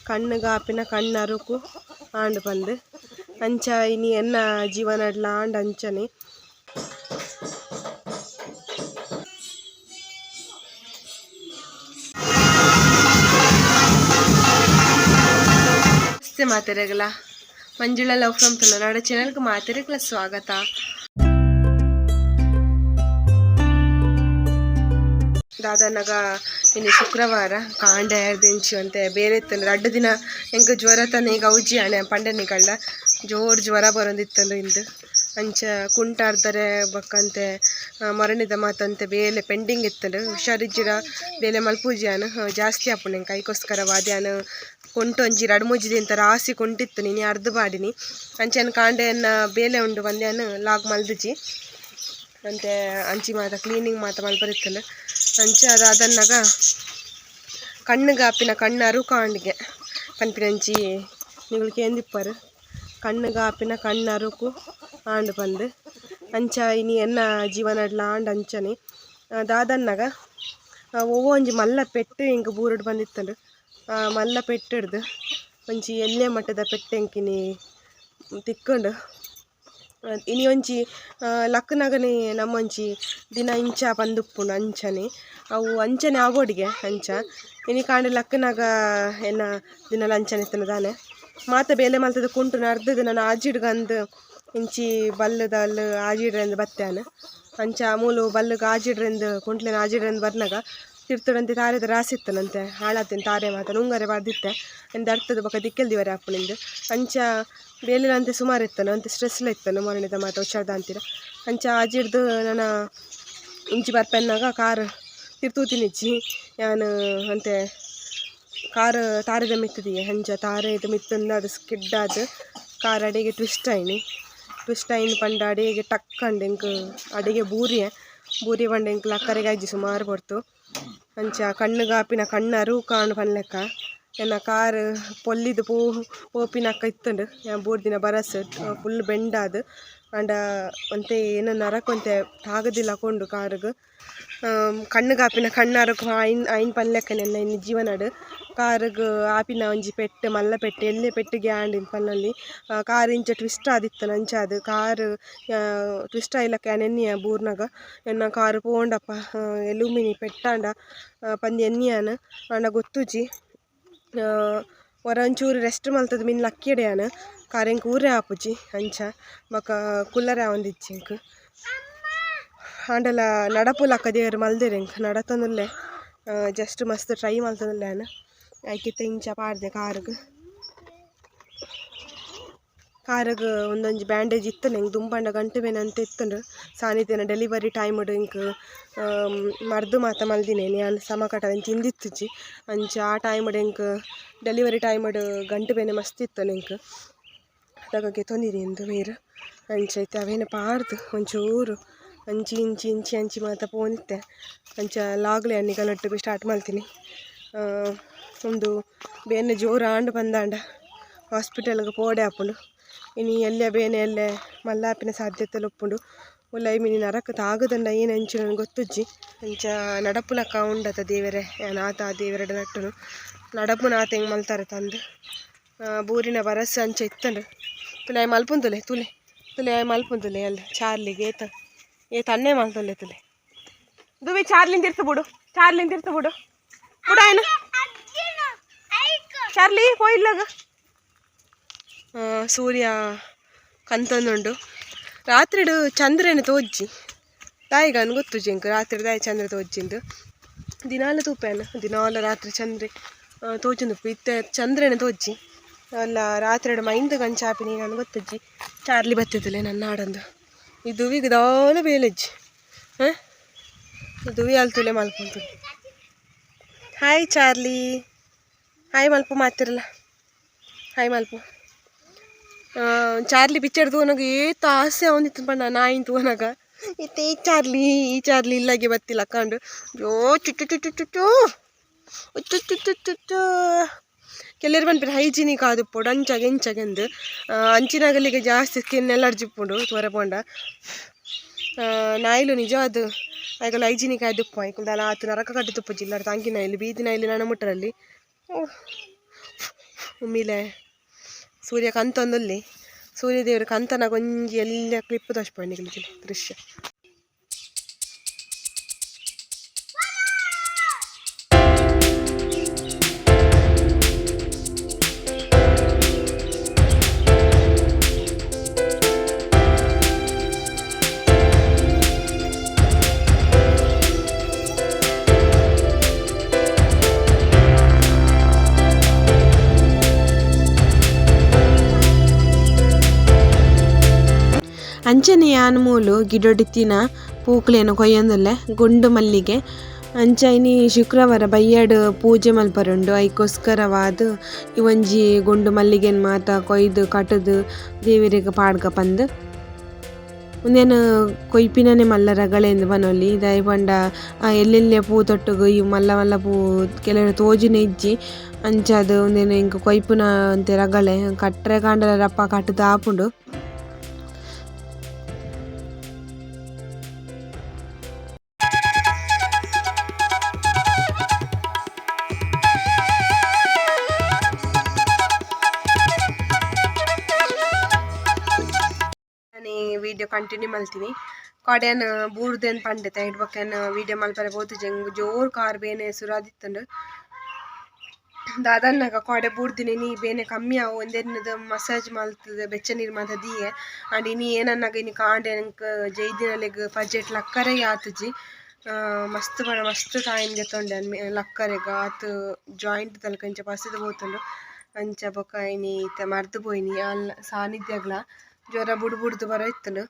ಕಣ್ಣುಗಾಪಿನ ಕಣ್ಣರುಕು ಆಂಡ್ ಪಂದ್ ಅಂಚ ಇನಿ ಎನ್ನ ಜೀವನಡ್ಲ ಆಂಡ್ ಅಂಚನೆ. ನಮಸ್ತೆ ಮಾತೆರೆಗ್ಲ, ಮಂಜುಳಾ ಲವ್ ಫ್ರಮ್ ತುಳುನಾಡು ಚಾನೆಲ್ಗೆ ಮಾತೆರೆಗ್ಲ ಸ್ವಾಗತ. ದಾದನಗ ಇನಿ ಶುಕ್ರವಾರ ಕಾಂಡೆ ದಿಂಚಿ ಅಂತೆ ಬೇರೆ ಇತ್ತಂದ್ರೆ ರಡ್ಡ್ ದಿನ ಎಂಕ್ ಜ್ವರ ತನ ಈಗ ಔಜಿ ಆಣೆ ಪಂಡನಿಕಳ್ಳ ಜೋರು ಜ್ವರ ಬರೊಂದಿತ್ತಂದು ಇಂದು. ಅಂಚ ಕುಂಟಾರ್ದರೆ ಬೊಕ್ಕಂತೆ ಮರಣಿದ ಮಾತಂತೆ ಬೇಲೆ ಪೆಂಡಿಂಗ್ ಇತ್ತಂಡು. ಹುಷಾರಿಜ್ಜಿಡ ಬೇಲೆ ಮಲ್ಪುಜಿ ಯಾನ್, ಜಾಸ್ತಿ ಆಪುಂಡು ಎಂಕ್. ಐಕೋಸ್ಕರ ವಾದ್ಯಾನ್ ಕೊಂಟೊಂಜಿ ರಡ್ಡ್ ಮೂಜಿ ದಿನತ ರಾಸಿ ಕೊಂಟಿತ್ತು ಇನಿ ಅರ್ದ್ ಪಾಡಿನಿ. ಅಂಚೆನ್ ಕಾಂಡೆ ಎನ್ನ ಬೇಲೆ ಉಂಡು ಪಂದ್ಯಾನ್ ಲಾಗ್ ಮಲ್ದಿಜಿ ಅಂತೆ. ಅಂಚಿ ಮಾತ ಕ್ಲೀನಿಂಗ್ ಮಾತ ಮಲ್ಪರಿತ್ತಂಡು. ಅಂಚ ಅದು ಅದನ್ನಗ ಕಣ್ಣುಗಾಪಿನ ಕಣ್ಣು ಅರುಕಾಂಡ್ಗೆ ಪನ್ಪಿನಂಚಿ ನಿಗುಲು ಕೇಂದಿಪ್ಪರು. ಕಣ್ಣುಗಾಪಿನ ಕಣ್ಣು ಅರುಕು ಆಂಡ್ ಪಂದ್. ಅಂಚ ಇನಿ ಎನ್ನ ಜೀವನಡ್ಲ ಆಂಡ್ ಅಂಚನೆ. ದಾದನ್ನಗ ಒವ್ವ ಒಂಜಿ ಮಲ್ಲ ಪೆಟ್ಟು ಎಂಕ್ ಬೂರುಡು ಬಂದಿತ್ತಂಡು. ಮಲ್ಲ ಪೆಟ್ಟಿಡ್ದು ಒಂಜಿ ಎಲ್ಯ ಮಟ್ಟದ ಪೆಟ್ಟು ಎಂಕಿನಿ ತಿಕ್ಕುಂಡು. ಇನಿ ಒಂಜಿ ಲಕ್ಕನಗನೇ ನಮ್ಮೊಂಜಿ ದಿನ ಇಂಚ ಪಂದುಪ್ಪುಂಡು ಅಂಚನೆ. ಅವು ಅಂಚನೆ ಆವೊಡಿಗೆ. ಅಂಚ ಇನಿ ಕಾಂಡೆ ಲಕ್ಕನಗ ಎನ್ನ ದಿನಲ ಅಂಚನೆ ಇತ್ತುಂಡು ದಾನೆ. ಮಾತ ಬೇಲೆ ಮಲ್ತದ ಕುಂಟು ನರ್ದದು ನನ ಆಜಿಡ್ಗಂದು ಇಂಚಿ ಬಲ್ಲುದಲ್ಲು ಆಜಿಡ್ರೆಂದು ಬತ್ತ್ಯಾನ. ಅಂಚ ಮೂಲು ಬಲ್ಲುಗ್ ಆಜಿಡ್ರೆಂದು ಕುಂಟ್ಲೆನ್ ಆಜಿಡ್ರೆಂದು ಬರ್ನಗ ತಿರ್ತುಡಂತೆ ತಾರೆದ ರಾಸಿ ಇತ್ತನಂತೆ. ಹಾಳಾತಿನ ತಾರೆ ಮಾತ ನುಂಗರೆ ಪಾಡ್ದಿತ್ತೆ ಎಂದ್ ಅರ್ತದ ಬೊಕ ದಿಕ್ಕೆಲ್ ದಿವರೆ ಆಪುನಿಂದು. ಅಂಚ ಬೇಲೆಲಂತೆ ಸುಮಾರು ಇತ್ತನ ಅಂತೆ ಸ್ಟ್ರೆಸ್ಲ ಇತ್ತನ ಮರಣಿದ ಮಾತ ಹುಷಾರ್ದಾಂತಿರ. ಅಂಚ ಆಜಿಡ್ದು ನನ ಇಂಚಿ ಬರ್ಪೆನ್ನಗ ಕಾರ್ ತಿರ್ತೂತಿನಿಜ್ಜಿ ಯಾನ್. ಅಂತೆ ಕಾರ್ ತಾರೆದ ಮಿತ್ತುದಿಯೆ. ಅಂಚ ತಾರೆದ ಮಿತ್ತುಂದು ಅದು ಸ್ಕಿಡ್ ಆದ್ ಕಾರ್ ಅಡೆಗೆ ಟ್ವಿಸ್ಟ್ ಆಯಿನಿ. ಟ್ವಿಸ್ಟ್ ಆಯಿನ ಪಂಡ ಅಡೆಗೆ ಟಕ್ ಅಂಡ್ ಎಂಕ್ ಅಡೆಗೆ ಬೂರಿಯೆ. ಬೂರಿ ಪಂಡ ಎಂಕ್ ಲಕ್ಕರೆಗ್ ಆಯ್ಜಿ ಸುಮಾರು ಪೊರ್ತು. ಅಂಚ ಕಣ್ಣುಗಾಪಿನ ಕಣ್ಣು ಅರುಕಾಂಡ್ ಪನ್ಲೆಕ್ಕ ಎನ್ನ ಕಾರ್ ಪೊಲ್ಲಿದು ಪೋ ಪೋಪಿನಕ್ಕ ಇತ್ತುಂಡು. ಯಾನ್ ಬೂರ್ದಿನ ಬರಸ್ ಫುಲ್ ಬೆಂಡಾದ್. ಆಂಡ ಒಂತೆ ಏನ ನರಕ ಒಂತೆ ತಾಗದಿಲ್ಲ ಕೊಂಡು ಕಾರುಗು. ಕಣ್ಣುಗಾಪಿನ ಕಣ್ಣು ಐನ್ ಐನ್ ಪನ್ಲೆಕ್ಕನೆ ಎನ್ನ ಇನಿ ಜೀವನಡ್ ಕಾರುಗು ಆಪಿನ ಒಂಜಿ ಪೆಟ್ಟು ಮಲ್ಲ ಪೆಟ್ಟು ಎಲ್ಯ ಪೆಟ್ಟಿಗೆ ಆಂಡ್ ಪನೊಲಿ. ಕಾರ್ ಇಂಚ ಟ್ವಿಸ್ಟ್ ಆದಿತ್ತನ. ಅಂಚಾದ್ ಕಾರ್ ಟ್ವಿಸ್ಟ್ ಆಯಿಲಕ್ಕ ಯಾನ್ ಎನ್ನಿಯ ಬೂರ್ನಗ ಎನ್ನ ಕಾರ್ ಪೋಂಡಪ್ಪ, ಎಲುಮಿನಿ ಪೆಟ್ಟಾಂಡ ಪಂದ್ ಎನ್ನಿಯಾನ್. ಆಂಡ ಗೊತ್ತುಜಿ, ಒರ ಒಂಚೂರು ರೆಸ್ಟ್ ಮಲ್ತುದು ಮಿನ್ ಲಕ್ಕಿಯೆಡೆ ಯಾನ್. ಕಾರ್ ಎಂಕ್ ಊರೇ ಆಪುಜಿ. ಅಂಚ ಬೊಕ ಕುಲ್ಲರೆ ಆವೊಂದಿಜ್ಜಿ ಎಂಕ್. ಆಂಡಲ ನಡಪುಲಕ್ಕ ದೇವೆರ್ ಮಲ್ದೆರ್ ಎಂಕ್. ನಡತೊಂದುಲ್ಲೆ, ಜಸ್ಟ್ ಮಸ್ತ್ ಟ್ರೈ ಮಲ್ತೊಂದುಲ್ಲೆ ಯಾನ್. ಐಕಿತ್ತ ಇಂಚ ಪಾಡ್ದೆ ಕಾರುಗು. ಕಾರುಗು ಉಂದೊಂಜಿ ಬ್ಯಾಂಡೇಜ್ ಇತ್ತುಂಡು ಎಂಕ್ ದುಂಬಂಡ ಗಂಟು ಬೇನೆ ಅಂತ ಇತ್ತುಂಡು. ಸಾನಿಧ್ಯನ ಡೆಲಿವರಿ ಟೈಮುಡು ಎಂಕ್ ಮರ್ದು ಮಾತ ಮಲ್ದಿನಿ ಯಾನ್. ಸಮಕಟ ಅವೆನ್ ತಿಂದಿತ್ತುಜಿ. ಅಂಚ ಆ ಟೈಮುಡು ಎಂಕ್ ಡೆಲಿವರಿ ಟೈಮುಡು ಗಂಟು ಬೇನೆ ಮಸ್ತ್ ಇತ್ತುಂಡು ಎಂಕ್. ಅದಗ ಗೆತೊಂದಿನಿ ಇಂದು ಮೇರ್. ಅಂಚ ಇತ್ತೆ ಅವೇನು ಪಾಡ್ದು ಒಂಚೂರು ಅಂಚಿ ಇಂಚಿ ಇಂಚಿ ಅಂಚಿ ಮಾತ ಪೋವೊಂದಿತ್ತೆ. ಅಂಚ ಲಾಗ್ಲೆ ನಿಕಲ್ನೊಟ್ಟುಗು ಸ್ಟಾರ್ಟ್ ಮಲ್ತಿನಿ. ಉಂದು ಬೇನೆ ಜೋರು ಆಂಡ್ ಪಂದಾಂಡ ಹಾಸ್ಪಿಟಲ್ಗ್ ಪೋವಡೆ ಆಪುಂಡು. ಇನಿ ಎಲ್ಯ ಬೇನೆ ಎಲ್ಲೆ ಮಲ್ಲ ಆಪಿನ ಸಾಧ್ಯತೆಲು ಉಪ್ಪುಂಡು. ಉಲಯಿ ಮಿನಿ ನರಕ ತಾಗುದಂಡ ಏನ್ ಅಂಚಿನ ಗೊತ್ತುಜ್ಜಿ. ಅಂಚ ನಡಪುಲಕ್ಕ ಉಂಡತ ದೇವೆರೆ, ಯಾನ್ ಆತ ದೇವೆರೆಡ ನಟ್ಟುನು ನಡಪುನಾತ ಎಂಕ್ ಮಲ್ತಾರೆ ತಂದು. ಬೂರಿನ ಬರಸ್ ಅಂಚ ಇತ್ತುಂಡು. ತುಲೆ ಮಲ್ಪುಂತುಲೆ ತುಲೆ ತುಲೆ ಮಲ್ಪುಂತುಲೆ ಅಲ್ಲ ಚಾರ್ಲಿಗೆ ಏತ ಏತ್ ಅನ್ನೆ ಮಲ್ತೊಂದೆ ತುಲೆ. ದುವಿ ಚಾರ್ಲಿನ್ ತಿರ್ತು ಬಿಡು, ಚಾರ್ಲಿನ್ ತಿರ್ತು ಬಿಡು, ಬಿಡು ಆಯ್ನ. ಚಾರ್ಲಿ ಪೋಯಿಲ್ಲಗ. ಸೂರ್ಯ ಕಂತೊಂದುಂಡು. ರಾತ್ರಿಡ್ ಚಂದ್ರನ ತೋಜ್ಜಿ ದಾಯಿಗನ್ ಗೊತ್ತುಜಿ ಎಂಕ್. ರಾತ್ರಿ ದಾಯಿ ಚಂದ್ರ ತೋಜ್ಜಿಂದು. ದಿನಾಲ ತೂಪೇನ, ದಿನಾಲ ರಾತ್ರಿ ಚಂದ್ರೆ ತೋಜೊಂದುಪ್ಪು. ಇತ್ತೆ ಚಂದ್ರನ ತೋಜ್ಜಿ ಅಲ್ಲ. ರಾತ್ರಿಡ್ ಮೈಂದ್ ಕಂಚಾಪಿನಿ ನನ್ ಗೊತ್ತುಜ್ಜಿ. ಚಾರ್ಲಿ ಬತ್ತಿದ್ದಲೆ ನನ್ನ ಆಡಂದು. ಈ ದುವಿಗೆ ದಾಲ ಬೇಲೆಜ್ಜಿ. ಹಾಂ, ದುವಿ ಅಲ್ತುಲೆ ಮಲ್ಪುಂತು. ಹಾಯ್ ಚಾರ್ಲಿ, ಹಾಯ್ ಮಲ್ಪ ಮಾತಿರಲ್ಲ, ಹಾಯ್ ಮಲ್ಪ. ಚಾರ್ಲಿ ಪಿಕ್ಚರ್ ತೂನಗ ಏತ್ ಆಸೆ ಆವೊಂದಿತ್ತು ಪಂಡ ನಾಯಿನ್ ತೂನಗ. ಇತ್ತೆ ಈ ಚಾರ್ಲಿ, ಈ ಚಾರ್ಲಿ ಇಲ್ಲಗೆ ಬತ್ತಿಲ್ಲ ಕಂಡು. ಜೋ ಚುಚ್ಚು ಚುಚ್ಚು ಚುಚ್ಚು ಚುಚ್ಚು ಚುಚ್ಚು ಚುಚ್ಚು. ಕೆಲವರು ಪನ್ಪೆರ್ ಹೈಜಿನಿಕ್ ಆದುಪ್ಪೊಡು ಅಂಚ ಎಂಚಗೆಂದು. ಅಂಚಿನಗಲಿಗೆ ಜಾಸ್ತಿ ಸ್ಕಿನ್ ಎಲರ್ಜಿ ಉಪ್ಪುಂಡು ತೂವರೆ ಪೋಂಡ. ನಾಯಿಲು ನಿಜವಾದ್ ಐಕುಲು ಹೈಜಿನಿಕ್ ಆದುಪ್ಪು. ಐಕುಲು ದಾಲ ಆತ್ ನರಕ ಕಟ್ಟು ತುಪ್ಪುಜಿ ಇಲ್ಲಡ್. ತಾಂಕಿ ನಾಯಿಲು, ಬೀದಿ ನಾಯಿಲು ನನ ಮುಟ್ಟರಲ್ಲಿ. ಉಮಿಲೆ ಸೂರ್ಯ ಕಂತೊಂದುಲ್ಲೆ ಸೂರ್ಯದೇವರು ಕಂತನ ಒಂಜಿ ಎಲ್ಲ ಕ್ಲಿಪ್ ತೋಜ್ಪಾಂಡ್ ನಿಕುಲು ದೃಶ್ಯ. ಅಂಚನೆ ಯಾನ್ ಮೂಲು ಗಿಡೊಡಿತ್ತಿನ ಪೂಕುಲೆನ್ ಕೊಯ್ಯೊಂದುಲ್ಲೆ ಗುಂಡು ಮಲ್ಲಿಗೆ. ಅಂಚ ಇನಿ ಶುಕ್ರವಾರ ಬಯ್ಯಡ್ ಪೂಜೆ ಮಲ್ಪರುಂಡು ಐಕೋಸ್ಕರವಾದ್ ಈ ಒಂಜಿ ಗುಂಡು ಮಲ್ಲಿಗೆನ್ ಮಾತ ಕೊಯ್ದು ಕಟುದು ದೇವೆರೆಗ್ ಪಾಡ್ಗ ಪಂದ್. ಉಂದೆನ್ ಕೊಯ್ಪಿನನೆ ಮಲ್ಲ ರಗಳೆಂದ್ ಪನೊಲಿ ದಾಯೆ ಪಂಡ ಎಲ್ಲೆಲ್ಲ್ಯ ಪೂ ತೊಟ್ಟುಗು ಈ ಮಲ್ಲ ಮಲ್ಲ ಪೂ ಕೆಲವೆರ್ ತೋಜುನೆ ಇಜ್ಜಿ ಅಂಚಾದ್ ಉಂದೆನ್ ಎಂಕ್ ಕೊಯ್ಪುನ ಒಂತೆ ರಗಳೆ ಕಟ್ರೆ ಕಾಂಡಲ ರಪ್ಪ ಕಟುದು ಆಪುಂಡು. ವಿಡಿಯೋ ಕಂಟಿನ್ಯೂ ಮಲ್ತೀನಿ ಕಾಡ್ಯಾನ್ ಬೂರ್ದೆನ್ ಪಂಡೆತೆ ಐಟ್ ಬೊಕ್ಕ ಯಾನ್ ವಿಡಿಯೋ ಮಲ್ಪರೆ ಪೋತುಜಿ ಎಂಕ್ ಜೋರು ಕಾರ್ ಬೇನೆ ಸುರಾದಿತ್ತುಂಡು ದಾದನ್ನಗ ಕೋಡೆ ಬೂರ್ದಿನಿ ಇನಿ ಬೇನೆ ಕಮ್ಮಿ ಆವು ಒಂದೆನ್ನದ ಮಸಾಜ್ ಮಲ್ತುದು ಬೆಚ್ಚ ನೀರು ಮಾತ ದೀಯೆ ಆಂಡ ಇನಿ ಏನನ್ನಗ ಇನಿ ಕಾಂಡೆ ಎಂಕ್ ಜೈದಿನಲೆಗ್ ಪಜೆಟ್ ಲಕ್ಕರೆ ಆತುಜಿ ಮಸ್ತ್ ಪಂಡ ಮಸ್ತ್ ಟೈಮ್ ಗೆತೊಂಡೆ ಲಕ್ಕರೆಗ್ ಆತ್ ಜಾಯಿಂಟ್ ತಲಕ ಇಂಚ ಪಸಿದ್ ಪೋತುಂಡು ಅಂಚ ಬೊಕ ಇನಿ ಇತ್ತೆ ಮರ್ದ್ ಪೋಯಿನಿ ಅಲ್ ಸಾನಿಧ್ಯಗ್ಲ ಜ್ವರ ಬುಡು ಬುಡ್ದು ಬರ ಇತ್ತುಂಡು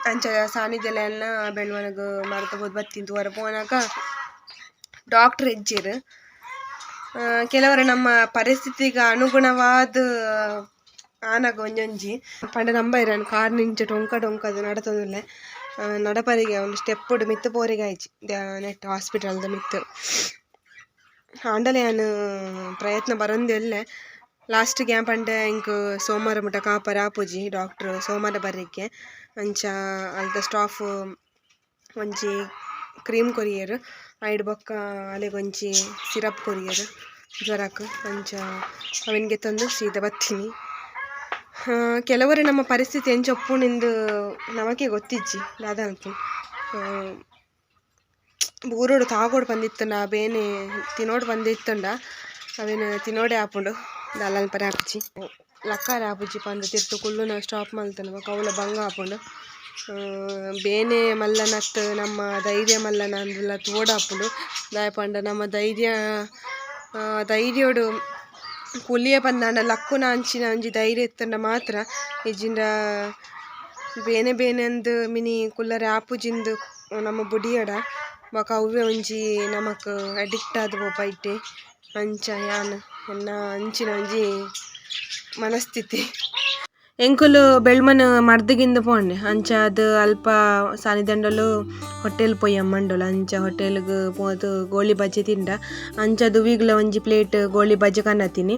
ಅಂಚ ಸಾನಿಧ್ಯಲ ಎನ್ನ ಬೆಳ್ಮಣಗ್ ಮರ್ದ್ ಪೋದು ಬತ್ತಿನಿ ತೂವರೆ ಪೋನಗ ಡಾಕ್ಟ್ರ್ ಇಜ್ಜೆರ್ ಕೆಲವರು ನಮ್ಮ ಪರಿಸ್ಥಿತಿಗೆ ಅನುಗುಣವಾದ ಆನಗ ಒಂಜೊಂಜಿ ಪಂಡ ನಂಬೈರ್ ಯಾನ್ ಕಾರ್ ಇಂಚ ಟೊಂಕ ಟೊಂಕದ್ ನಡತೊಂದುಲ್ಲೆ ನಡಪರಿಗೆ ಒಂದು ಸ್ಟೆಪ್ಪುಡು ಮಿತ್ತ್ ಪೋರೆಗ್ ಆಯ್ಜಿ ನೆಟ್ ಹಾಸ್ಪಿಟಲ್ದ ಮಿತ್ತ್ ಆಂಡಲ ಯಾನ್ ಪ್ರಯತ್ನ ಬರೊಂದೆ ಉಲ್ಲೆ ಲಾಸ್ಟ್ಗ್ ಯಾನ್ ಪಂಡೆ ಎಂಕ್ ಸೋಮವಾರ ಮುಟ ಕಾಪರೆ ಆಪುಜಿ ಡಾಕ್ಟ್ರ್ ಸೋಮವಾರ ಬರ್ರೆಗ್ಗೆ ಅಂಚ ಅಲ್ತ ಸ್ಟಾಫ್ ಒಂಜಿ ಕ್ರೀಮ್ ಕೊರಿಯೆರ್ ಐಡ್ ಬೊಕ್ಕ ಅಲೆಗ್ ಒಂಜಿ ಸಿರಪ್ ಕೊರಿಯೆರ್ ಜ್ವರಕ್ ಅಂಚ ಅವೆನ್ ಗೆತೊಂದು ಸೀದಾ ಬತ್ತಿನಿ. ಕೆಲವರು ನಮ್ಮ ಪರಿಸ್ಥಿತಿ ಎಂಚ ಉಪ್ಪುಂಡು ನಮಕೆ ಗೊತ್ತಿಜ್ಜಿ ದಾದ ಅನ್ಪುನು ಬೂರೊಡು ತಾಗೊಡು ಪಂದಿತ್ತುಂಡ ಬೇನೆ ತಿನೋಡು ಪಂದಿತ್ತುಂಡ ಅವೆನ್ ತಿನೋಡೆ ಆಪುಂಡು ದಾಲ ಮಲ್ಪರೆ ಆಪುಜಿ ಲಕ್ಕರೆ ಆಪುಜಿ ಪಂದ್ ತಿರ್ತ್ ಕುಲ್ಲುನ ಸ್ಟಾಪ್ ಮಲ್ತುಂಡ ಬೊಕ ಅವ್ಲ ಬಂಗ ಆಪುಂಡು ಬೇನೆ ಮಲ್ಲನತ್ ನಮ್ಮ ಧೈರ್ಯ ಮಲ್ಲನ ಅಂದ್ಲ ತೋಡಾಪುಂಡು ದಾಯೆ ಪಂಡ ನಮ್ಮ ಧೈರ್ಯ ಧೈರ್ಯೊಡು ಕುಲ್ಲಿಯ ಪಂದಾಂಡ ಲಕ್ಕುನ ಅಂಚಿನ ಒಂಜಿ ಧೈರ್ಯ ಇತ್ತುಂಡ ಮಾತ್ರ ಇಜ್ಜಿಂಡ ಬೇನೆ ಬೇನೆ ಅಂದ್ ಮಿನಿ ಕುಲ್ಲರೆ ಆಪುಜಿಂದ್ ನಮ ಬುಡಿಯಡ ಬೊಕ ಅವ್ವೆ ಒಂಜಿ ನಮಕ್ ಅಡಿಕ್ಟ್ ಆದ್ ಪೋಪ ಐಟೆ ಅಂಚ ಯಾನ್ ಎನ್ನ ಅಂಚಿನ ಒಂಜಿ ಮನಸ್ಥಿತಿ. ಎಂಕುಲು ಬೆಳ್ಮನ್ ಮರ್ದ್ಗಿಂದ್ ಪೋಂಡೆ ಅಂಚಾದ್ ಅಲ್ಪ ಸಾನಿದಂಡಲು ಹೋಟೆಲ್ ಪೋಯಿ ಮಂಡೋಲು ಅಂಚ ಹೋಟೆಲ್ಗ್ ಪೋದು ಗೋಳಿ ಬಜೆ ತಿಂಡ ಅಂಚ ದುವಿಗ್ಲ ಒಂಜಿ ಪ್ಲೇಟ್ ಗೋಳಿ ಬಜೆ ಕನತಿನಿ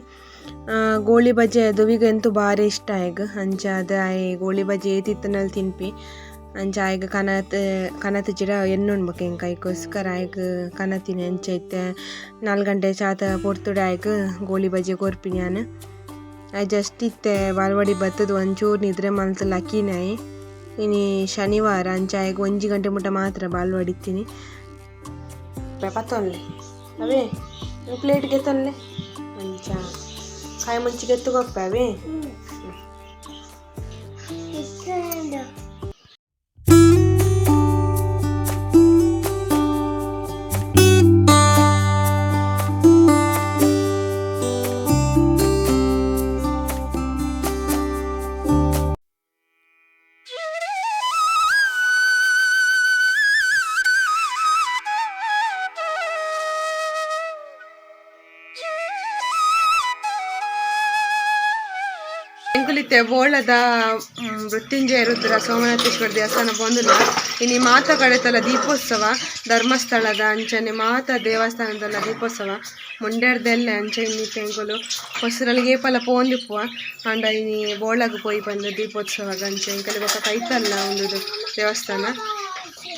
ಗೋಳಿ ಬಜೆ ದುವಿಗ್ ಎಂತು ಬಾರಿ ಇಷ್ಟ ಆಯಗ್ ಅಂಚಾದ್ ಆಯೆ ಗೋಳಿ ಬಜೆ ಏತ್ ಇತ್ತ್ಂಡಲ ತಿನ್ಪಿ ಅಂಚ ಆಯಗ್ ಕನತ್ ಕನತಿಜಿಡ ಎನ್ನುಂಡು ಬೊಕ ಎಂಕ್ ಐಕೋಸ್ಕರ ಆಯಗ್ ಕನತಿನಿ ಅಂಚ ಇತ್ತೆ 4 ಗಂಟೆ ಚಾತ ಪೊರ್ತುಡು ಆಯಗ್ ಗೋಳಿ ಬಜೆ ಕೊರ್ಪಿನಿ ಯಾನ್ ಆಯೆ ಜಸ್ಟ್ ಇತ್ತೆ ಬಾಲ್ವಾಡಿ ಬತ್ತುದು ಒಂಚೂರು ನಿದ್ರೆ ಮಲ್ತ್ ಲಕ್ಕಿನಿ ಆಯೆ ಇನಿ ಶನಿವಾರ ಅಂಚ ಆಯಗ್ 1 ಗಂಟೆ ಮುಟ ಮಾತ್ರ ಬಾಲ್ವಾಡಿ ಇತ್ತಿನಿ ಪತ್ತೊನ್ಲೆ ಅವೇ ಪ್ಲೇಟ್ ಗೆತ್ತೊನ್ಲೆ ಅಂಚ ಕಾಯಿ ಮುಂಚಿ ಗೆತ್ತು ಕೊಪ್ಪೆ ಅವೇ. ಎಂಕುಲಿತ್ತೆ ಬೋಳದ ಮೃತ್ಯುಂಜಯ ರುದ್ರ ಸೋಮನಾಥೇಶ್ವರ ದೇವಸ್ಥಾನ ಪೋಂದುಲ್ಲ ಇನಿ ಮಾತ ಕಡೆತಲ ದೀಪೋತ್ಸವ ಧರ್ಮಸ್ಥಳದ ಅಂಚನೆ ಮಾತ ದೇವಸ್ಥಾನದಲ್ಲ ದೀಪೋತ್ಸವ ಮುಂಡೇರ್ದೆಲ್ಲೆ ಅಂಚ ಇನ್ನಿತ್ತೆ ಎಂಕುಲು ಹೊಸರಲ್ಲಿಗೆ ಏಪಲ ಪೋಂದಿಪ್ಪುವ ಆಂಡ ಇನಿ ಬೋಳಗ್ ಪೋಯಿ ಪಂದ್ ದೀಪೋತ್ಸವಗ್ ಅಂಚ ಎಂಕಲೆ ಬೊಕ ಕೈತಲ್ಲ ಉಂದು ದೇವಸ್ಥಾನ.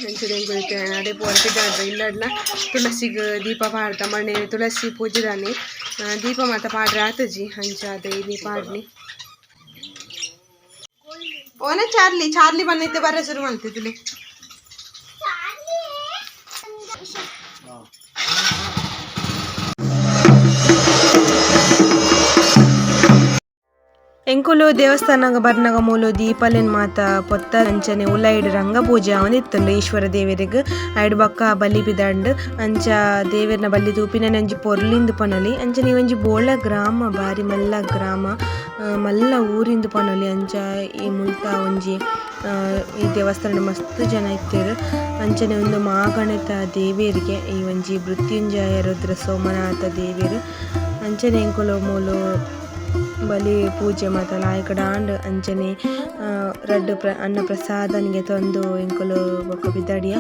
ಅಂಚನೆ ಎಂಕುಲು ಇತ್ತೆ ಅಡೆ ಪೋರ ಪಿದಾಡ್ದ ಇಲ್ಲಡ್ಲ ತುಳಸಿಗ್ ದೀಪ ಪಾಡ್ದ ಮಣೆ ತುಳಸಿ ಪೂಜೆದಾನಿ ದೀಪ ಮಾತ ಪಾಡ್ರೆ ಆತುಜಿ ಅಂಚಾದ್ ಇನಿ ಪಾಡ್ನಿ. ಓನೆ ಚಾರ್ಲಿ ಚಾರ್ಲಿ ಬನ್ನೈತೆ ಬರ ಶುರು ಮಲ್ತಿದ್ಲಿ. ಎಂಕುಲು ದೇವಸ್ಥಾನಗ ಬರ್ನಗ ಮೂಲು ದೀಪಲೆನ್ ಮಾತ ಪೊತ್ತ ಅಂಚನೆ ಉಲೈಡ್ ರಂಗ ಪೂಜೆ ಆವೊಂದಿತ್ತುಂಡು ಈಶ್ವರ ದೇವೆರೆಗ್ ಐಡ್ ಬೊಕ್ಕ ಬಲಿ ಪಿದಾಂಡ್ ಅಂಚ ದೇವೆರ್ನ ಬಲಿ ತೂಪಿನನೆ ಒಂಜಿ ಪೊರ್ಲಿಂದ್ ಪನೊಲಿ ಅಂಚನೆ ಈ ಒಂಜಿ ಬೋಳ ಗ್ರಾಮ ಬಾರಿ ಮಲ್ಲ ಗ್ರಾಮ ಮಲ್ಲ ಊರಿಂದ್ ಪನೊಲಿ ಅಂಚ ಈ ಮುಲ್ತ ಒಂಜಿ ಈ ದೇವಸ್ಥಾನಡ್ ಮಸ್ತ್ ಜನ ಇತ್ತೆರ್ ಅಂಚನೆ ಉಂದು ಮಾಗಣೆತ ದೇವೆರ್ಗೆ ಈ ಒಂಜಿ ಮೃತ್ಯುಂಜಯ ರುದ್ರ ಸೋಮನಾಥ ದೇವೆರ್ ಅಂಚನೆ ಎಂಕುಲು ಮೂಲು ಬಲಿ ಪೂಜೆ ಮಾತ ಲಾಯ್ಕಡ್ ಆಂಡ್ ಅಂಚನೆ ರಡ್ಡ್ ಅನ್ನ ಪ್ರಸಾದನ್ ಗೆತೊಂದು ಎಂಕುಲು ಬೊಕ ಪಿದಡಿಯ.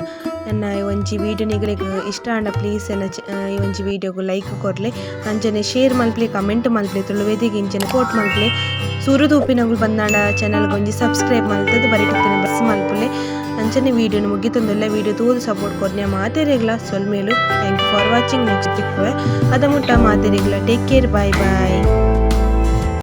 ಎನ್ನ ಈ ಒಂಜಿ ವೀಡಿಯೋ ನಿಗಲೆಗ್ ಇಷ್ಟ ಆಂಡ ಪ್ಲೀಸ್ ಎನ್ನ ಈ ಒಂಜಿ ವೀಡಿಯೋಗ್ ಲೈಕ್ ಕೊರ್ಲೆ ಅಂಚನೆ ಶೇರ್ ಮಲ್ಪುಲೆ ಕಮೆಂಟ್ ಮಲ್ಪುಲೆ ತುಳುವೆದಿಗ್ ಇಂಚನೆ ಸಪೋರ್ಟ್ ಮಲ್ಪುಲೆ ಸುರು ತೂಪಿನಕುಲು ಬಂದಾಂಡ ಚಾನಲ್ ಗ್ ಒಂಜಿ ಸಬ್ಸ್ಕ್ರೈಬ್ ಮಲ್ತುದು ಬರಿಟ್ ಪ್ರೆಸ್ ಮಲ್ಪುಲೆ ಅಂಚನೆ ವೀಡಿಯೋನು ಮುಗಿತೊಂದುಲ್ಲೆ ವೀಡಿಯೋ ತೂದು ಸಪೋರ್ಟ್ ಕೊರ್ನ ಮಾತೆರೆಗ್ಲ ಸೊಲ್ಮೆಲು. Thank you for watching. Next ತಿಕ್ಕುವೆ ಅದ ಮುಟ್ಟ ಮಾತೆರೆಗ್ಲ ಟೇಕ್ ಕೇರ್ ಬಾಯ್ ಬಾಯ್.